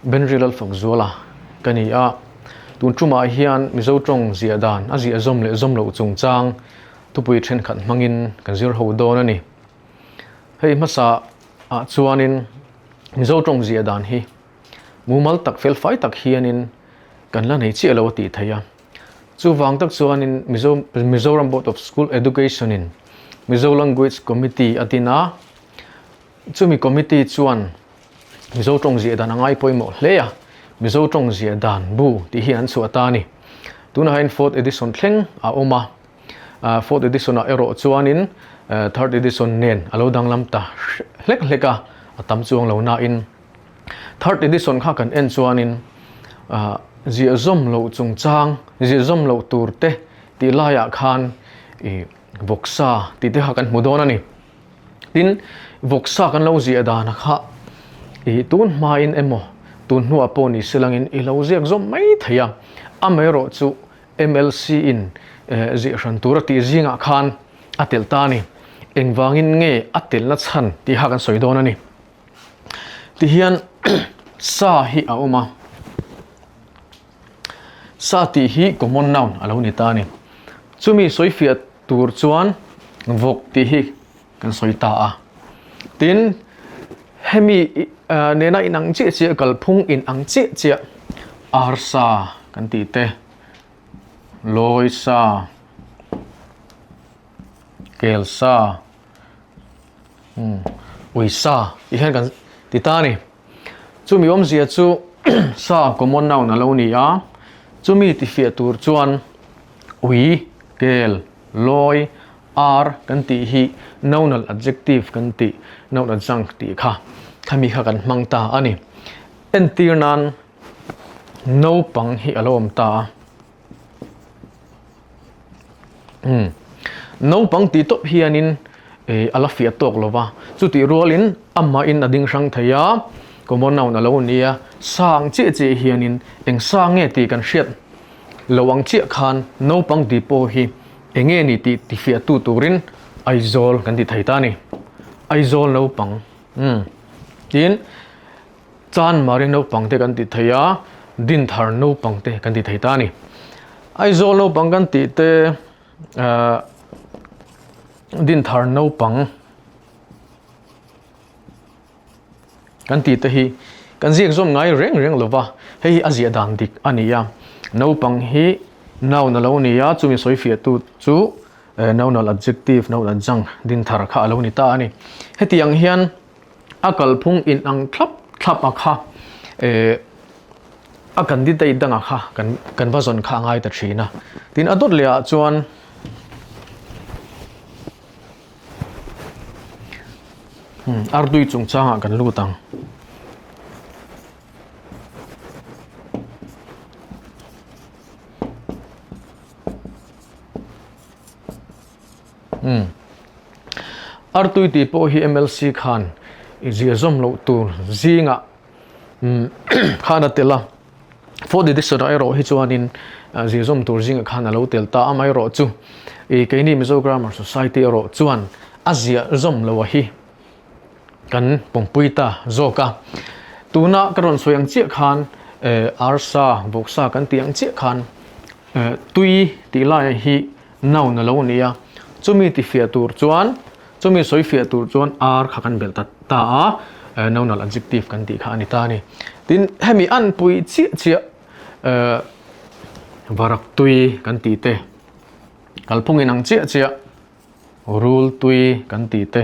Benri Lalfakzuala ka ni a, tun tumah hian Mizo tawng ziah dan a ziah zawm leh zawm loh chungchang thupui thenkhat hmangin kan zir ho dawn a ni. Hei hmasa ah chuanin Mizo tawng ziah dan hi mumal tak felfai tak hianin kan la nei chiah lo a tih theih a. Chuvang tak chuanin Mizo Mizoram Board of School Education in Mizo Language Committee a din a, chumi committee chuan Mizo tawng ziah dan a ngai pawimawh hle a, Mizo tawng ziah dan bu tih hi an chhuah ta a ni. Tunah hian fourth edition thleng a awm a, fourth edition ah erawh chuanin third edition nen a lo danglam ta hlek hlek a, a tam chuang lo nain Third edition kha kan en chuanin ziah zawm loh chungchang, ziah zawm loh tur te tih laiah khan ih vawksa tih te kha kan hmu dawn a ni. Tin, vawksa kan lo ziah dan kha ih tun hmain emaw tun hnuah pawh ni se langin i lo ziak zawm mai thei a, amaherawh chu MLC in ziah hran tur a tih zingah khan a telh ta a ni. Engvangin nge a telhna chhan tih kha kan sawi dawn a ni. Tihian sa hi a awm a, sa tih hi common noun a lo ni ta a ni. Chumi sawi fiah tur chuan vawk tih hi kan sawi ta a. Tin, hemi nena inang chiah chiah kalphung inang chiah chiah arsa kan tih te, lawi sa, kel sa, Uisa tih hian kan ti ta a ni. Chumi awmzia chu sa common noun a lo ni a, chumi tifiah tur chuan ui, kel, lawi, ar kan tih hi nounal adjective kan tih, noun adjunct tih kha khami kha kan hmang ta a ni. Entir nan naupang hi a lo awm ta a. Umm naupang tih tawp hianin eh a la fiah tawk lo va, chutih rualin amahin a ding hrang thei a, common noun a lo ni a, sang chiah chiah hianin eng sang nge tih kan hriat lo ang chiah khan naupang tih pawh hi eng nge ni tih ti fiah tu turin Aizawl kan ti thei ta a ni, Aizawl naupang umm tin. Chanmari naupang te kan ti thei a, Dinthar naupang te kan ti thei ta a ni. Aizawl naupang kan tih te ahh Dinthar naupang kan tih te hi kan ziak zawm ngai reng reng lo va, hei hi a ziah dan dik a ni a. Naupang hi noun a lo ni a, chumi sawi fiah tu chu nounal adjective, noun adjunct Dinthar kha a lo ni ta a ni. Hetiang hian. A kalphung in ang thlap thlap a kha eh a candidate dangah kha kan kan va zawn kha a ngai ta thin a. Tin a dawt leh ah chuan umm ardui chungchangah kan lut ang. Umm. Artui tih pawh hi MLC khan i zir zawm loh tur zingah umm khan a tel a. Fourth edition ah erawh hi chuanin zir zawm tur zingah khan a lo tel ta a, amaherawh chu i keini Mizo Grammar Society erawh chuan a ziah zawm loh a hi kan pawmpui ta zawk a. Tuna ka rawn sawi ang chiah khan arsa, vawksa kan tih ang chiah khan tui tih laiah hi noun a lo ni a, chumi tifiah tur chuan chumi sawi fiah tur chuan ar kha kan belh ta ta a, nounal adjective kan tih kha a ni ta a ni. Tin, hemi an pui chiah chiah varak tui kan tih te, kalphung inang chiah chiah rul tui kan tih te,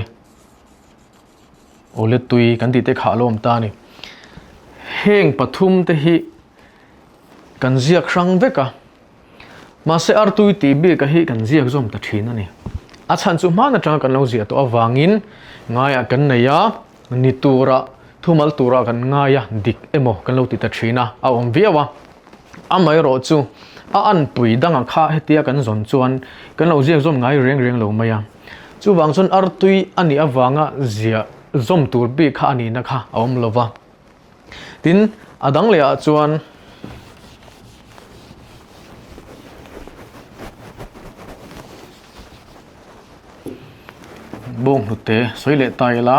awle tui kan tih te kha a lo awm ta a ni. Heng pathum te hi kan ziak hrang vek a. Mahse artui tih bik a hi kan ziak zawm ta thin a ni. A chhan chu hman atanga kan lo ziah tawh avangin ngaiah kan nei a, ni tura thumal tura kan ngai a, dik emaw kan lo ti ta thin a, a awm viau a. Amaherawh chu a anpui danga kha hetia kan zawn chuan kan lo ziak zawm ngai reng reng lo mai a. Chuvang chuan artui a nih avanga ziah zawm tur bik kha a nihna kha a awm lo va. Tin, a dang leh ah chuan bawng hnute sawi leh ta ila.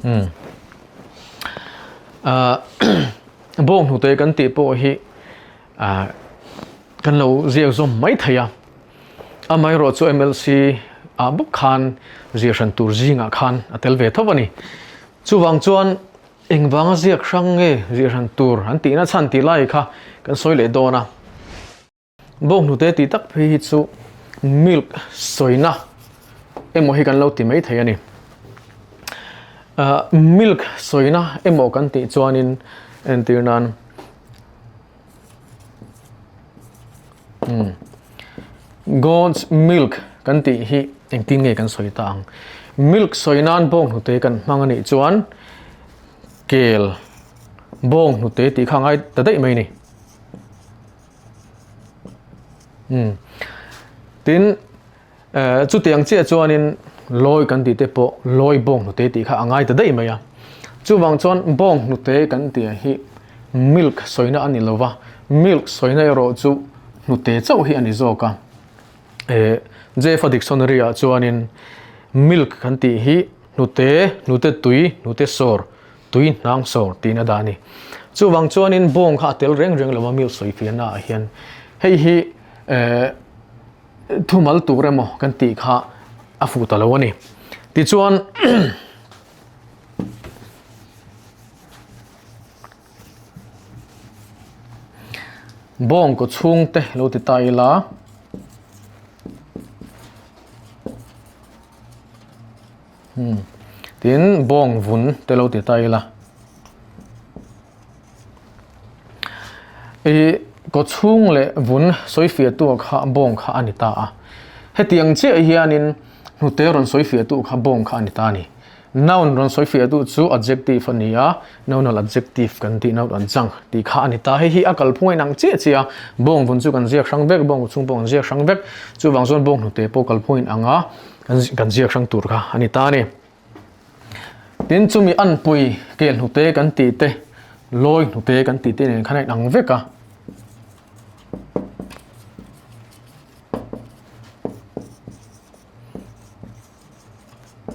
Umm. Ahh bawng hnute kan tih pawh hi ahh kan lo ziak zawm mai thei a, amaherawh chu MLC ah bawk khan zir hran tur zingah khan a tel ve tho a ni. Chuvang chuan engvanga ziak hrang nge zir hran tur an tihna chhan tih lai kha kan sawi leh dawn a. Bawnghnute tih tak phei hi chu milk sawina emaw hi kan lo ti mai thei a ni. Milk sawina emaw kan tih chuanin entir nan God's milk kan tih hi engtin nge kan sawi ta ang. Milk sawi nan bawnghnute kan hmang a nih chuan kel bawnghnute tih kha a ngai ta daih mai a ni. Umm tin eh chutiang chiah chuanin lawi kan tih te pawh lawi bawng hnute tih kha a ngai ta daih mai a chuvang chuan bawng hnute kan tih hi milk sawina a ni lo va milk sawina erawh chu hnute chauh hi a ni zawk a eh Jefa dictionary ah chuanin milk kan tih hi hnute hnute tui hnute sawr Tui hnang sawr tiin a dah a ni. Chuvang chuanin bawng kha a tel reng reng lo a milk sawi fiahna ah hian hei hi eh thumal tur emaw kan tih kha a fuh ta lo a ni. Tichuan bawng kaw chhungte lo ti ta ila. Hmm. Tin bawng vun te lo ti ta ila. I ko chhung leh vun sawi fiah tu kha bawng kha ani ta a. Hetiang chiah hianin hnute rawn sawi fiah tu kha bawng kha ani ta a ni. Noun rawn sawi fiah tu chu adjective a ni a, nounal adjective kan tih noun adjunct tih kha a ni ta. Hei hi a kalphung a inang chiah chiah a, bawng vun chu kan ziak hrang vek, bawng chhung pawh kan ziak hrang vek. Chuvang chuan bawng hnute pawh kalphung a inang a. Kan ziak hrang tur kha a ni ta a ni. Tin chumi anpui kel hnute kan tih te, lawi hnute kan tih te nen khan a inang vek a.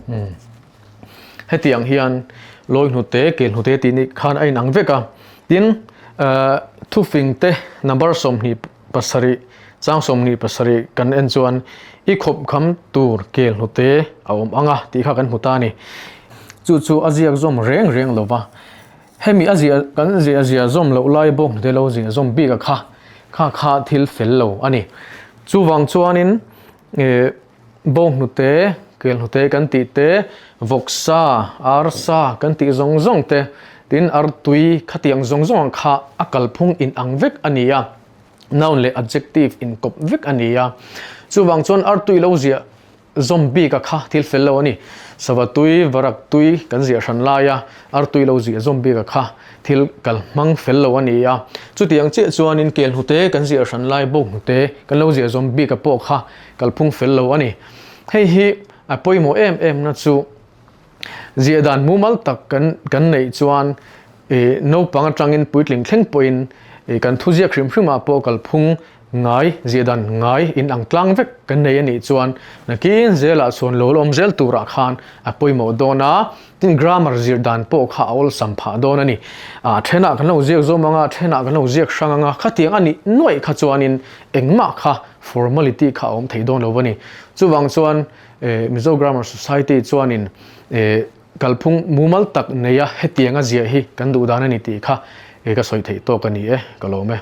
Hmm. Hetiang hian lawi hnute, kel hnute tih ni khan a inang vek a. Tin, uh, thufing te number 27 Chang 27 kan en chuan i khawp kham tur kel hnute a awm ang a tih kha kan hmu ta a ni. Chu chu a ziak zawm reng reng lo va, hemi a ziah kan ziah ziah zawm loh lai bawk hnute lo ziah zawm bik a kha kha kha thil fel lo a ni. Chuvang chuanin eh bawng hnute, kel hnute kan tih te, vawksa, arsa kan tih zawng zawng te, tin artui khatiang zawng zawng ang kha a kalphung inang vek a ni a. Noun leh adjective inkawp vek a ni a, chuvang chuan artui lo ziah zawm bik a kha thil fel lo a ni. Sava tui, varak tui kan ziah hran lai a, artui lo ziah zawm bik a kha thil kal hmang fel lo a ni a. Chutiang chiah chuanin kel hnute kan ziah hran lai bawk hnute kan lo ziah zawm bik a pawh kha kalphung fel lo a ni. Hei hi a pawimawh em em na chu Ziah dan mumal tak kan kan neih chuan ih naupang atangin puitling thleng pawhin ih kan thuziak hrim hrimah pawh kalphung ngai ziah dan ngai in ang tlang vek kan nei a nih chuan nakin zelah chuan lo la awm zel turah khan a pawimawh dawn a, tin grammar zir dan pawh kha a awlsam phah dawn a ni. A thenah kan lo ziak zawm ang a, thenah kan lo ziak hrang ang a, khatiang a nih nuaih kha chuanin engmah kha formality kha a awm thei dawn lo a ni. Chuvang chuan Mizo Grammar Society chuanin kalphung mumal tak neia hetianga ziah hi kan duh dan a ni tih kha ka sawi theih tawk a ni e, ka lawm e.